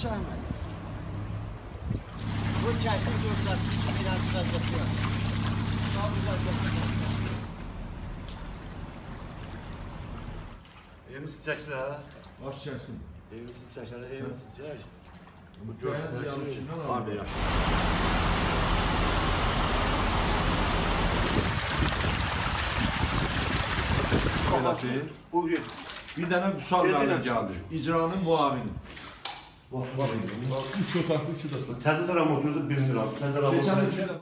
çəkmədik. Bu kəsin göstərsin ki, binacı vəziyyəti var. Uşaq vəziyyəti. Evimiz çiçəkli ha. Baş çəksin. Evimiz çiçəkli, evimiz çiçək. Bu Bəyaz göstərir yanı ki, kimdən aldı? harda yaşayır. Eləsi. Bu bir. Bir dənə Vüsal Tezdən müəllim çıxmış. gəldi. İcranın muavini. Bax, bax, üç otaqlı, üç otaqlı. Təzə də remontumuzu 1 lira. Təzə Keçən remont. il